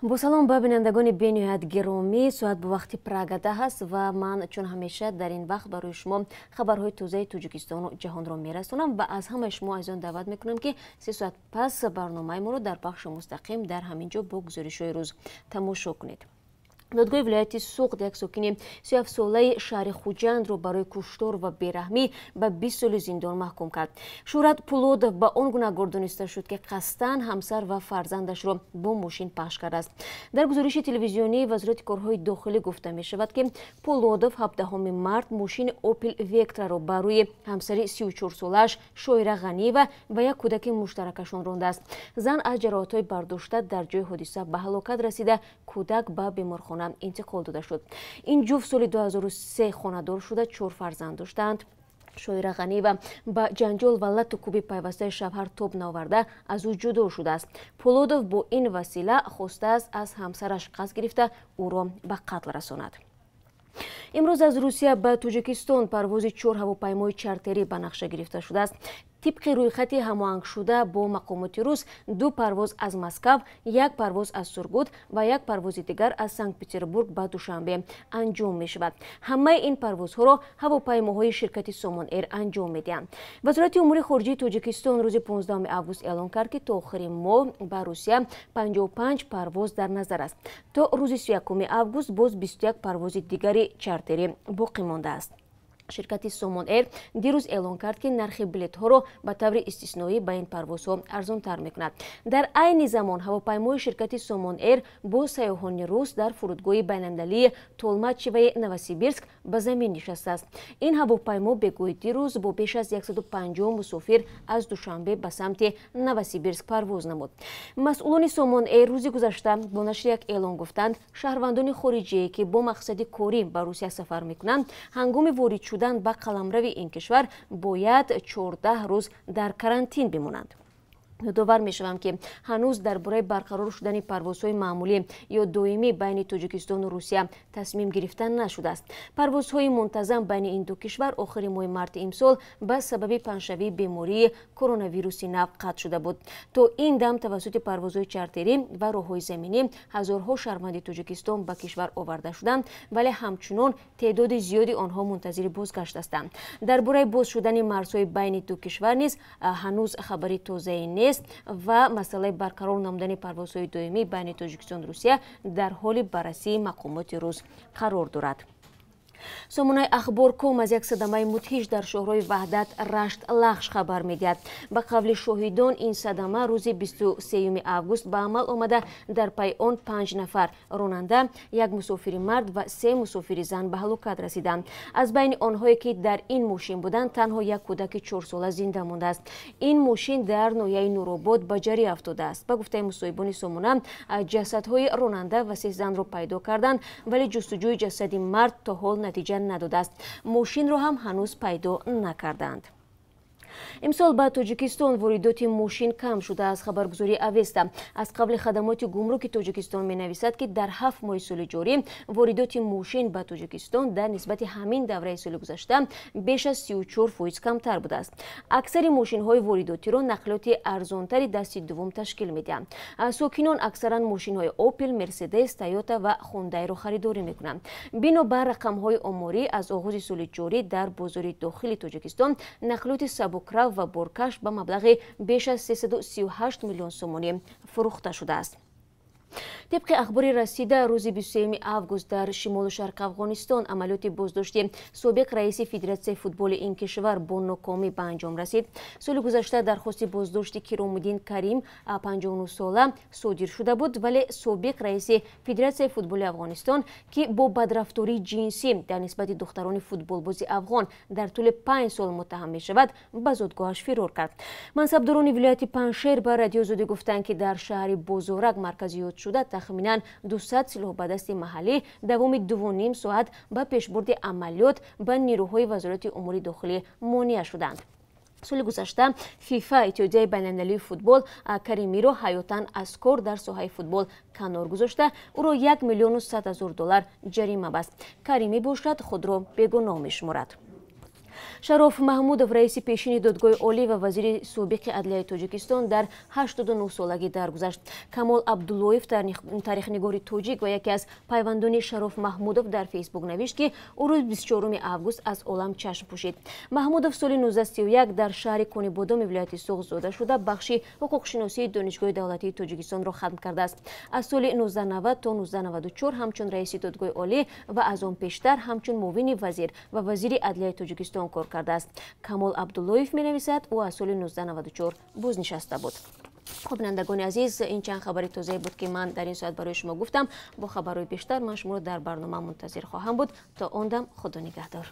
Бо салом ба бинандагони бениҳоят гиромӣ. Соат бо вақти Прага 10 аст ва ман чун ҳамеша дар ин вақт барои шумо хабарҳои тозаи Тоҷикистону ҷаҳонро мерасонам ва аз ҳамаи шумо азизон даъват мекунам, ки 3 соат пас барномаи моро дар пахши мустақим дар ҳамин ҷо бо гузоришҳои рӯз тамошо кунед. Додгоҳи вилояти Суғд як сокини 37-солаи шаҳри Хуҷандро барои куштор ва бераҳмӣ ба 20 соли зиндон маҳкум кард. Шӯҳрат Пулодов ба он гунаҳгор дониста шуд, ки қасдан ҳамсар ва фарзандашро бо мошин пахш кардааст. Дар гузориши телевизионии Вазорати корҳои дохилӣ гуфта мешавад, ки Пулодов 17 март мошини Опел Вектраро ба рӯи ҳамсари 34-солааш Шоира Ғаниева ва як кӯдаки муштаракашон рондааст. Зан аз ҷароҳатҳои бардошта дар ҷои ҳодиса ба ҳалокат расида, кӯдак ба беморхона интиқол дода шуд. Ин ҷуфт соли 2003 хонадор шуда, чор фарзанд доштаанд. Шоира Ғаниева ба ҷанҷол ва лату кӯби пайвастаи шавҳар тоб наоварда, аз ӯ ҷудо шудааст. Пулодов бо ин васила хостааст аз ҳамсараш қасд гирифта, ӯро ба қатл расонад. Имрӯз аз Русия ба Тоҷикистон парвози чор ҳавопаймои чартерӣ ба нақша гирифта шудааст. Тибқи рӯйхати ҳамоҳангшуда бо мақомоти рус, ду парвоз аз Москав, як парвоз аз Сургут ва як парвози дигар аз Санкт Петербург ба Душанбе анҷом мешавад. Ҳамаи ин парвозҳоро ҳавопаймоҳои ширкати Сомон Эйр анҷом медиҳанд. Вазорати умури хориҷии Тоҷикистон рӯзи 15 август эълон кард, ки то охири моҳ ба Русия 55 парвоз дар назар аст. То рӯзи 31 август боз 21 парвози дигари чартерӣ боқӣ мондааст. Ширкати Сомон Эйр дирӯз эълон кард, ки нархи билетҳоро ба таври истисноӣ ба ин парвозҳо арзонтар мекунад. Дар айни замон ҳавопаймои ширкати Сомон Эйр бо сайёҳони рус дар фурудгоҳи байналмилалии Толмачеваи Новосибирск ба замин нишастааст. Ин ҳавопаймо бегоҳи дирӯз бо беш аз 150 мусофир аз Душанбе ба самти Новосибирск парвоз намуд. Масъулони Сомон Эйр рӯзи гузашта бо нашри як эълон гуфтанд, шаҳрвандони хориҷие, ки бо мақсади корӣ ба Русия сафар мекунанд, ҳангоми ворид шудан ба қаламрави ин кишвар бояд 14 рӯз дар карантин бимонанд. Ёдовар мешавам, ки ҳанӯз дар бораи барқарор шудани парвозҳои маъмулӣ ё доимӣ байни Тоҷикистону Русия тасмим гирифта нашудааст. Парвозҳои мунтазам байни ин ду кишвар охири моҳи марти имсол ба сабаби паҳншавии бемории коронавируси нав қатъ шуда буд. То ин дам тавассути парвозҳои чартерӣ ва роҳҳои заминӣ ҳазорҳо шаҳрванди Тоҷикистон ба кишвар оварда шуданд, вале ҳамчунон теъдоди зиёди онҳо мунтазири бозгашт ҳастанд. Дар бораи боз шудани марзҳои байни ду кишвар низ ҳанӯз хабари тозае нест ва масъалаи барқарор намудани парвозҳои доимӣ байни Тоҷикистону Русия дар ҳоли баррасии мақомоти рус қарор дорад. Сомонаи Ахборком аз як садамаи мудҳиш дар шоҳрои Ваҳдат Рашт Лахш хабар медиҳад. Ба қавли шоҳидон, ин садама рӯзи 23 август ба амал омада, дар пайи он панҷ нафар ронанда, як мусофири мард ва се мусофири зан ба ҳалокат расиданд. Аз байни онҳое, ки дар ин мошин буданд, танҳо як кӯдаки чорсола зинда мондааст. Ин мошин дар ноҳияи Нуробод ба ҷарӣ афтодааст. Ба гуфтаи мусоҳибони сомона, ҷасадҳои ронанда ва се занро пайдо карданд, вале ҷустуҷӯи ҷасади мард то ҳол натиҷа надодааст. Мошинро ҳам ҳанӯз пайдо накарданд. Имсол ба Тоҷикистон воридоти мошин кам шудааст. Хабаргузории Авеста аз қавли хадамоти гумруки Тоҷикистон менависад, ки дар 7 моҳи соли ҷорӣ воридоти мошин ба Тоҷикистон дар нисбати ҳамин давраи соли гузашта беш аз 34% камтар будааст. Аксари мошинҳои воридотиро нақлиёти арзонтари дасти дуввум ташкил медиҳанд. Сокинон аксаран мошинҳои Опел, Мерседес, Тойота ва Хондайро харидорӣ мекунанд. Бино ба рақамҳои оморӣ, аз оғози соли ҷорӣ дар бозори дохили Тоҷикистон нақлиёти сабукрав ва боркаш ба маблағи беш аз 338 миллион сомонӣ фурӯхта шудааст. Тибқи ахбори расида, рӯзи 23 август дар шимолу шарқи Афғонистон амалиёти боздошти собиқ раиси Федератсияи футболи ин кишвар бо нокомӣ ба анҷом расид. Соли гузашта дархости боздошти Киромуддин Карим, 59 сола, содир шуда буд, вале собиқ раиси Федератсияи футболи Афғонистон, ки бо бадрафтории ҷинсӣ дар нисбати духтарони футболбози афғон дар тӯли 5 сол муттаҳам мешавад, ба зодгоҳаш фирор кард. Мансабдорони вилояти Паншер ба Радиои Озодӣ гуфтанд, ки дар шаҳри Бозорак, маркази ёдшуда, тахминан 200 силоҳбадасти маҳаллӣ давоми 2,5 соат ба пешбурди амалиёт ба нерӯҳои Вазорати умури дохилӣ монеа шуданд. Соли гузашта ФИФА, Иттиҳодияи байналмилалии футбол, Каримиро ҳаётан аз кор дар соҳаи футбол канор гузошта, ӯро 1 миллиону 100 ҳазор доллар ҷарима баст. Каримӣ бошад, худро бегуноҳ мешуморад. Шароф Маҳмудов, раиси пешини Додгоҳи Олӣ ва вазири собиқи адлияи Тоҷикистон, дар 89 солагӣ даргузашт. Камол Абдуллоев, таърихнигори тоҷик ва яке аз пайвандони Шароф Маҳмудов, дар Фейсбук навишт, ки ӯ рӯзи 24 август аз олам чашм пӯшид. Маҳмудов соли 1931 дар шаҳри Конибодоми вилояти Суғд зода шуда, бахши ҳуқуқшиносии Донишгоҳи давлатии Тоҷикистонро хатм кардааст. Аз соли 1990 то 1994 ҳамчун раиси Додгоҳи Олӣ ва аз он пештар ҳамчун муовини вазир ва вазири адлияи Тоҷикистон кор кардааст. Камол Абдуллоев менависад, ӯ аз соли 1994 бознишаста буд. Хуб, бинандагони азиз, ин чанд хабари тозае буд, ки ман дар ин соат барои шумо гуфтам. Бо хабарҳои бештар ман шуморо дар барнома мунтазир хоҳам буд. То он дам, Худо нигаҳдор.